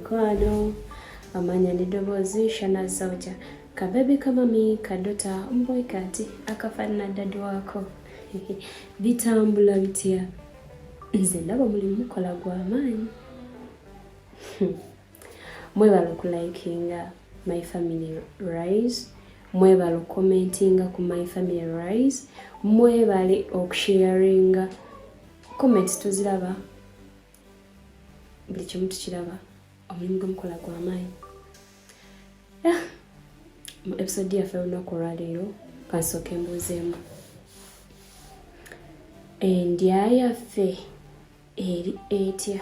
Mikwano, amanya n'eddoboozi Shana Zauja, kabebi kamami kadota mboy kati akafaanana dadi waako. Bitambula bitya? Nze ndaba omulimu mukola gwa maanyi. Mwebale okulikinga My Family Rise, mwebale okukomentinga ku My Family Rise, mwebale okusharinga. Comments tuziraba, buli kimu tukiraba. Omulimu gwemukola gwa maanyi. Mu episode yaffe olunaku olwaleero kansooke mbuuzeemu endya yaffe eri etya?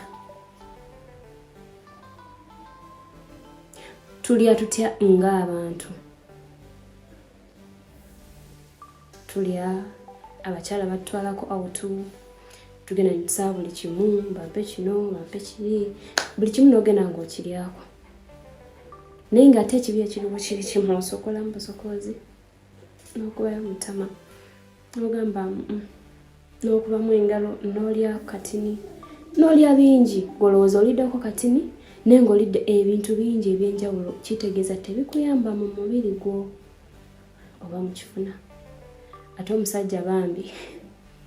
Tulya tutya ng'abantu? Tulya, abakyala batutwalako awutu, tugenda netusaba buli kimu, bampe kino, bampe kiri, buli kimu n'ogenda ng'okiryako, naye ng'ate ekibi ekiriwo kiri kimu, osokolamu busokozi n'okubayo mutama n'ogamba n'okubamu engalo n'olya katini n'olya bingi, ng'olowooza oliddeko katini naye ng'olidde ebintu bingi ebyenjawulo, kitegeeza tebikuyamba mu mubiri gwo oba mukifuna. Ate omusajja bambi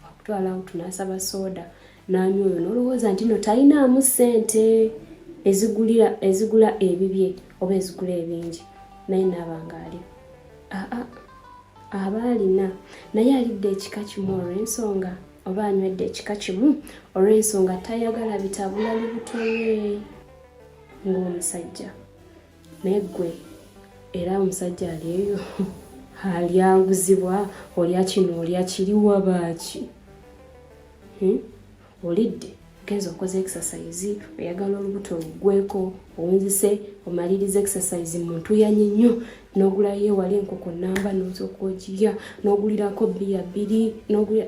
wakutwala awutu n'asaba sooda n'anywa oyo n'olowooza nti no talinaamu ssente ezigula ebibye oba ezigula ebingi, naye naaba ng'ali aa aba alina, naye alidde ekika kimu olw'ensonga oba anywedde ekika kimu olw'ensonga tayagala bitabula lubuto lwe ng'omusajja. Naye ggwe era omusajja ali eyo alyaguzibwa, olya kino olya kiri, wabaaki? Olidde, genza okoze exercise, oyagala olubuto luggweko, owunzise omaliriza exercise mu ntuyanye nnyo, n'ogulayo ewali enkoko namba n'osooka ogirya, n'ogulirako bbiya bbiri, n'ogulira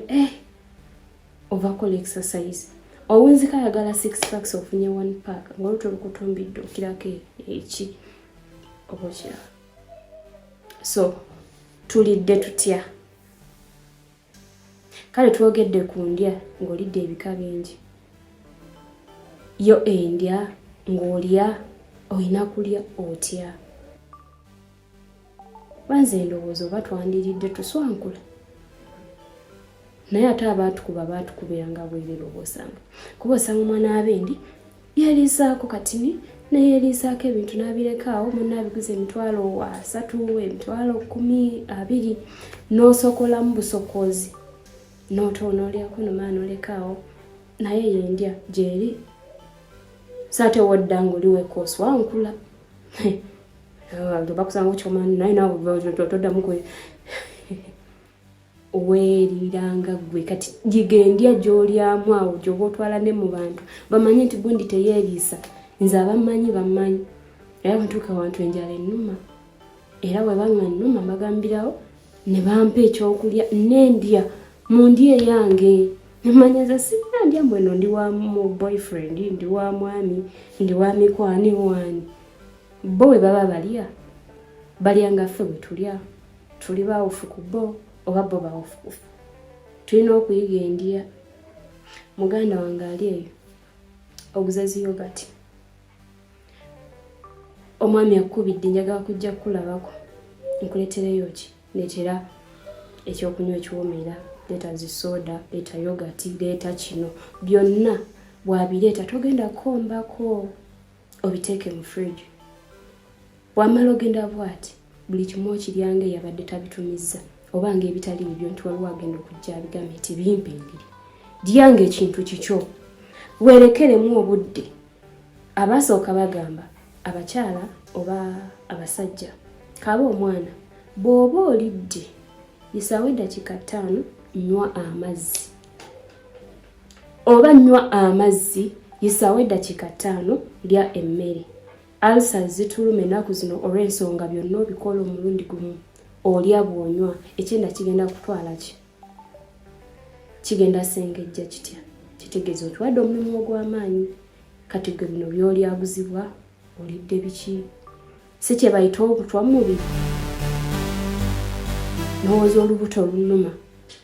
ova kola exercise, owunzika ayagala 6 packs, ofunye 1 pack ng'oluto lukutumbidde okirako eki oba okiraba. So tulidde tutya? Kale twogedde ku ndya ng'olidde ebika bingi. Yo endya ng'olya olina kulya otya? Banze endowooza oba twandiridde tuswankula, naye ate abaatukuba baatukubira nga bwerere. Oba osanga kuba osanga omwana abendi yeriisaako katini, naye yeriisaako ebintu n'abirekaawo, munna abiguza 300,000, 20,000, n'osokolamu busokozi n'otoona olyako nomala n'olekaawo, naye yendya gyeri. So ate wodda ng'oli weka oswankula, bakusanga okyomani, naye nawe toddamu kwe weeriranga ggwe. Kati gigendya gy'olyamu awo gy'oba otwala ne mu bantu bamanye nti gundi teyeeriisa. Nze abamanyi bamanyi, era bwentuuka wantu enjala ennuma, era bwe banga nnuma mbagambirawo ne bampa ekyokulya nendya mu ndya eyange, nemanya nze sirina ndya mbweno, ndi wa mu boyfriend, ndi wa mwami, ndi wa mikwani wani. Bo bwe baba balya, balya nga ffe bwe tulya. Tuli baawufu ku bo oba bo baawufu ku ffe? Tulina okuyiga endya. Muganda wange ali eyo oguze zi yogurt, omwami akukubidde, njagala kujja kukulabako, nkuletereyo ki? Leetera ekyokunywa ekiwoomera, leeta zi soda, leeta yogurt, leeta kino. Byonna bw'abireeta togenda kukombako, obiteeke mu fridge. Bw'amala ogenda bw'ati buli kimu okiryanga eyabadde tabitumizza oba ng'ebitali bibyo, nti waliwo agenda okujja abigambe nti bimpe mbiri. Lyanga ekintu kikyo, weerekeremu obudde. Abasooka bagamba abakyala oba abasajja kaba omwana, bw'oba olidde yisaawo eddakiika 5, nywa amazzi, oba nywa amazzi, yisaawo eddakiika 5, lya emmere. Ulcers zituluma ennaku zino olw'ensonga byonna obikola omulundi gumu, olya bw'onywa, ekyenda kigenda kutwala ki? Kigenda sengejja kitya? Kitegeeza okiwadde omulimu ogw'amaanyi. Kati gwe bino by'olyaguzibwa olidde biki? Si kye bayita obutwa mu mubiri? Nowooza olubuto olunuma,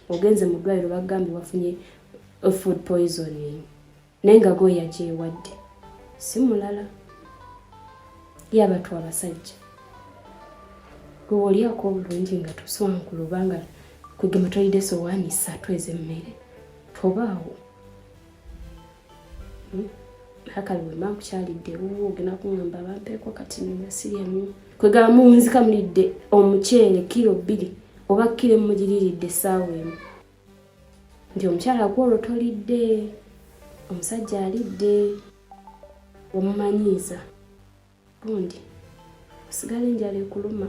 ogenze mu ddwaliro, bagambye wafunye food poisoning, naye nga gwe yagyewadde, si mulala. Ye abatu abasajja gwe olyako obulungi nga toswankula obanga kwegamba tolidde sowaani ssatu ez'emmere tobaawo. Akale wemba nkukyalidde ewuwo ogenda kuŋŋamba bampeeko kati nga sirya nnyo. Kwegamba munzika mulidde omuceere kiro 2 oba kiro emu mugiriiridde essaawa emu. Nti omukyala gwolwo tolidde, omusajja alidde, omumanyiiza. Gundi osigala enjala ekuluma.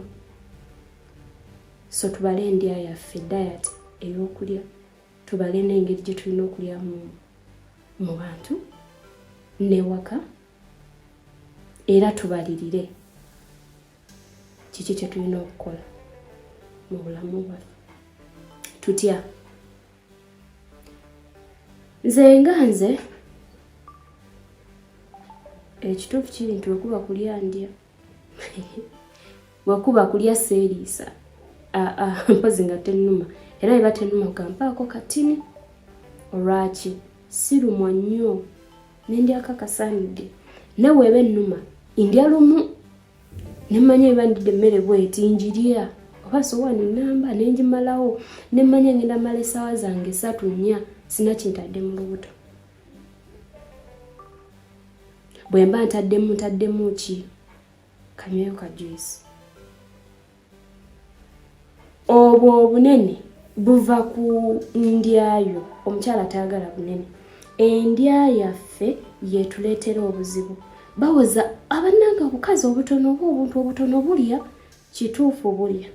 So tubale endya yaffe, diet ey'okulya, tubale n'engeri gye tulina okulya mu bantu n'ewaka, era tubalirire kiki kye tulina okukola mu bulamu bwaffe. Tutya? Nze nga nze ekituufu kiri nti wekuba kulya ndya, wekuba kulya seeriisa, aa mpozi nga tennuma, era eba tennuma gampaako katini. Olwaki sirumwa nnyo nendyako akasaanidde, ne weeba ennuma ndya lumu nemmanya eba ndidde emmere bweti njirya oba sowaani namba nenjimalawo, nemmanya ngenda mala essaawa zange 3 4 sina kintadde mu lubuto. Bwe mba ntaddemu ki? Kanyweyo ka juice. Obwo obunene buva ku ndyayo. Omukyala tayagala bunene. Endya yaffe yetuleetera obuzibu. Bawoza abannange obukazi obutono oba obuntu obutono bulya, kituufu bulya,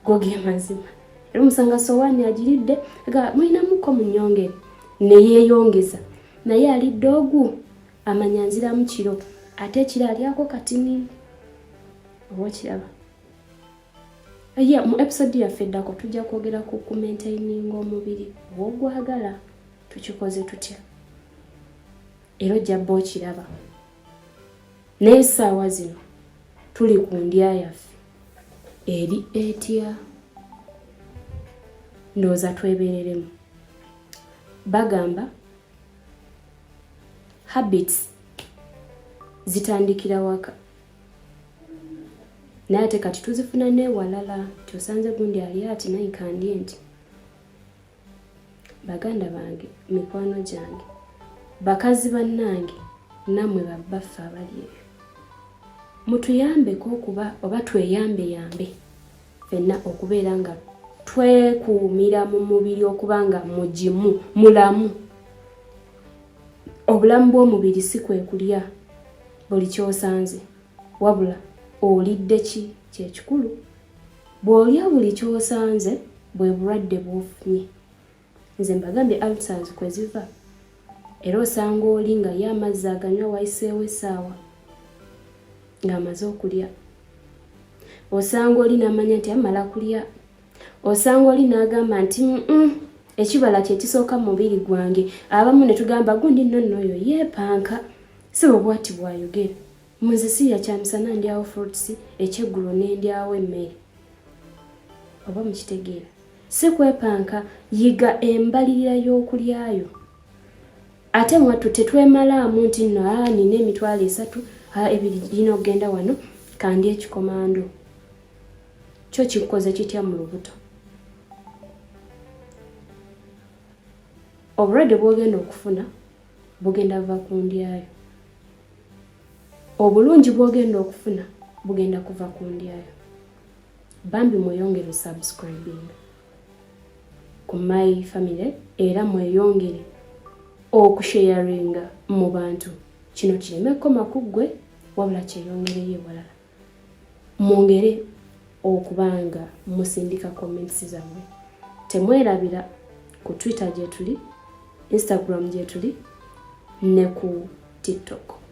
go ge mazima. Era omusanga sowaani agiridde ga mulinamuko mu nnyongere ne yeeyongeza, naye alidde ogu amanya nziramu kiro, ate ekiro alyako katini. Oba okiraba? Ye mu episode yaffe eddako tujja kwogera ku kumaintaininga omubiri bw'ogwagala, tukikoze tutya, era ojja bba okiraba. Naye essaawa zino tuli ku ndya yaffe eri etya? Ndowooza twebereremu. Bagamba habits zitandikira waka, naye ate kati tuzifuna n'ewalala nti osanze gundi ali ati naye kandye nti. Baganda bange, mikwano gyange, bakazi bannange, nammwe babbaffe abali eyo, mutuyambeko okuba oba tweyambeyambe ffenna okubeera nga twekuumira mu mubiri okuba nga mugimu mulamu. Obulamu bw'omubiri si kwe kulya buli ky'osanze, wabula olidde ki kyekikulu. Bw'olya buli ky'osanze bwe bulwadde bw'ofunye. Nze mbagambye ulcers kwe ziva, era osanga oli nga ye amazzi aganywa wayiseewo essaawa ng'amaze okulya. Osanga oli n'amanya nti amala kulya. Osanga oli n'agamba nti ekibala kye kisooka mu mubiri gwange. Abamu ne tugamba gundi nno nno oyo yeepanka, si bwe bw'ati bw'ayogera. Nze sirya kyamisana, ndyawo fruits, ekyeggulo ne ndyawo emmere. Oba mukitegeera? Si kwepanka, yiga embalirira y'okulyayo. Ate mwattu tetwemalaamu nti nno nina 300,000, 2 girina okugenda wano, kandye ekikomando. Kyo kikukoze kitya mu lubuto? Obulwadde bw'ogenda okufuna bugenda va ku ndyayo. Obulungi bw'ogenda okufuna bugenda kuva ku ndyayo. Bambi mweyongere osubscribing ku my family, era mweyongere okusharinga mu bantu. Kino kireme kukoma ku ggwe, wabula kyeyongereyo ewalala. Mwongere okubanga musindika comments zammwe. Temwerabira ku Twitter gye tuli, Instagram gye tuli, ne ku TikTok.